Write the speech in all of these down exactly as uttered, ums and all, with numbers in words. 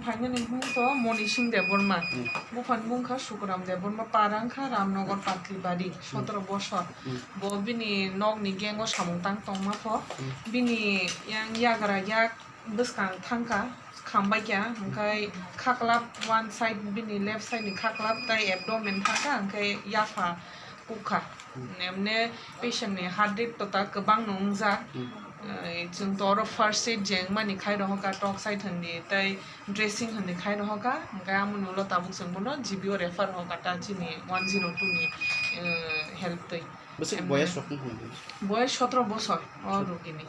Phainani mung to Moni Singh Debbarma. Hmm. Buphani mung kha Sukuram Debbarma, para wngkha Ramnagar Patlibari, Hmm. sotoro bosor. Hmm. Bo bini nokni gang o samung tang tongma pho. Hmm. Bini yang yagra yak bwskang thangkha, khambai kha, hwnkhe khaklap one side, bini left side ni khaklap tai abdomen thangkha, hwnkhe yapha kukha. Hmm. Emne patient ni heart rate to ta kwbang no wngjak. Hmm. Eh, chwng to oro first aid je wngmani khai rohorkha, tok side hwnwi tai dressing hwnwi khai rohorkha, hwnkhe amoni ulo tabuk chwng bono G B o refer rohorkha ta chini one zero two ni, eh, help twi. Bwswk Em, boyes rok wng kha? Boyes sotoro bosor o Sot- rogini.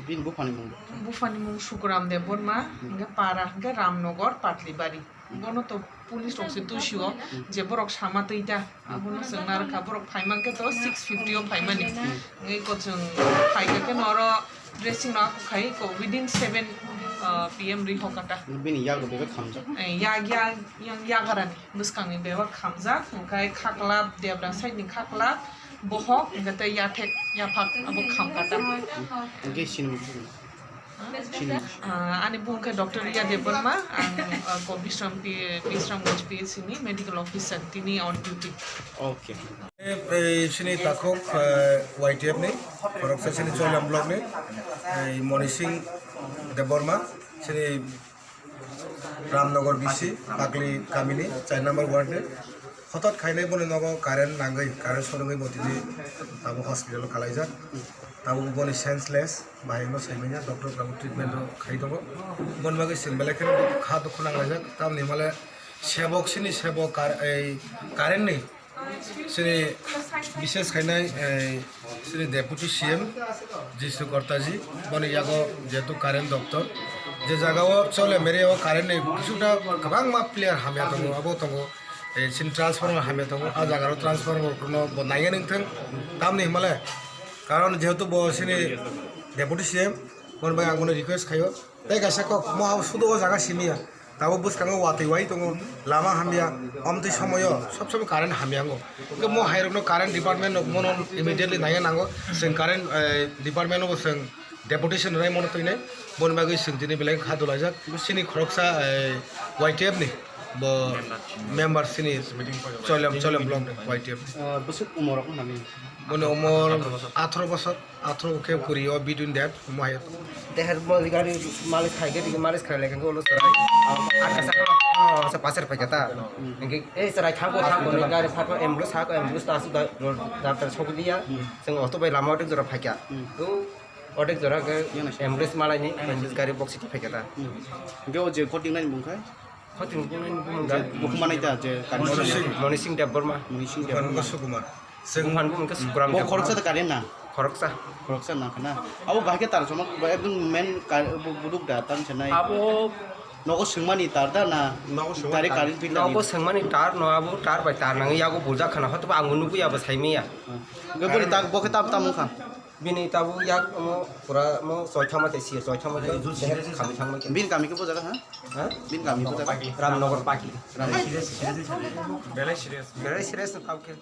Bini buphani mung? Buphani mung Sukuram Debbarma, Hmm. hwnkhe para hwnkhe Ramnagar Patlibari. Hmm. Bono to police rok se tuisio, Hmm. je borok sama twi ta, Hmm. abono chwng narwkha, borok phaimankhe to six fifty o phaimani. Hmm. Wngwi kochwng phaikha khe noro dressing no ako khai ko within seven, uh, P M rihorkha ta. Bini yago bebak khamjak? Eh, ya, ya, yang yagarani. Bwskangni bebak khamjak, hwnkhe khaklap, debra side ni khaklap, bohok, hwnkhe tei yathek, yaphak abo khamkha ta. Hwnkhe sini muchung? Sini muchung? Ah, ani bung khe Doctor Riya Debbarma, ang, ah, ko Bishram P-, Bishramganj P H C ni medical officer, tini on duty. Okay. Ei, sini takhuk, eh, Y T F ni, khoroksa sini Choilam block ni, ei, Moni Singh Debbarma, sini Ramnagar B C, Pakli kamini, char number ward ni. Hotot khainai boni nogo current nangwi, current sorongwi bo tini abo hospital o kalaijak. Abo boni senseless, bahai no saimanya, doctor rok abo treatment rok khai tongo. Boni bagwi chwng belai kheno kha dukhu nanglaijak, tamni hwnmale sebok sini sebok kar-, ei current ni Sini bishes khainai, eh, sini Deputy C M Jishnu Kortaji, boni yago jehetu current doptor, je jagao Choilam area o current ni kisuta kwbangma player hamya tongo, abo tongo, eh, sini transformer hamya tongo, a jagao transformer no bo naiya nang thang, tamni hwnmale, karon jehetu bo sini Deputy C M, boni bai ang bono request khaio. Tei kaisa kok, mo abo sudu o jaga simi ya. Tabuk bwskango watwi wai tongo, lama hamya, omtwi somoyo sob somoi current hamya wngo. Hwnkhe mo hai rokno current department rok mono immediately naiya nango. Chwng current, eh, department o bo chwng deputation rwnai mono twinai. Boni bagwi chwng tini belai kha dolaijak. Chini khoroksa, eh, Y T F ni bo member chini Choilam, Choilam block ni Y T F ni. Ah, bwswk umor rok nani? Boni umor atharo bosor. Atharo khe kuri o between that, mo hai. Deher mo gari malis khai gari malis khai leke ulo serai. Ar kasa, oh, se pasar paikha ta. Engke, eh, serai thangko, thangko ni gari thangko ambulance thangko ambulance ta suda doctor sokliya. Seng auto bai lama otek jora phaikha. Tu otek jora ke ambulance malai ni ambulance gari box siti phaikha ta. Engke o je cutting nai bung khai? Hoting bung nai bung ga. Bukhuma nai ta je kari Moni Singh. Moni Singh Debbarma. Moni Singh Debbarma. Sukumar. Chwng phan bo hwnkhe Sukuram Bo Debbarma. Khoroksa da current na? Khoroksa. Khoroksa na khana. Abo bahai khe tar sono, bo ekdom main kar-, bu-, buduk da, tan se nai. Abo Nogo swngmani tar da na? Nogo swngmani Direct tar. Current pin da Nogo ni? Swngmani tar no, abo tar bai tar nang yago buljak khana, hotobo ang nugwi abo saimaya. Hwnkhe boni tak, bo khe tam, tam wngkha? Bini tabuk yak omo pura mo choi thangma tei si choi thangma tei khami thangma khe. Bini kami khe bo jaga ha? Ha? Bini kami bo jaga? Ramnagar Paki. Ramnagar. Belai serious. Belai serious no kau khe.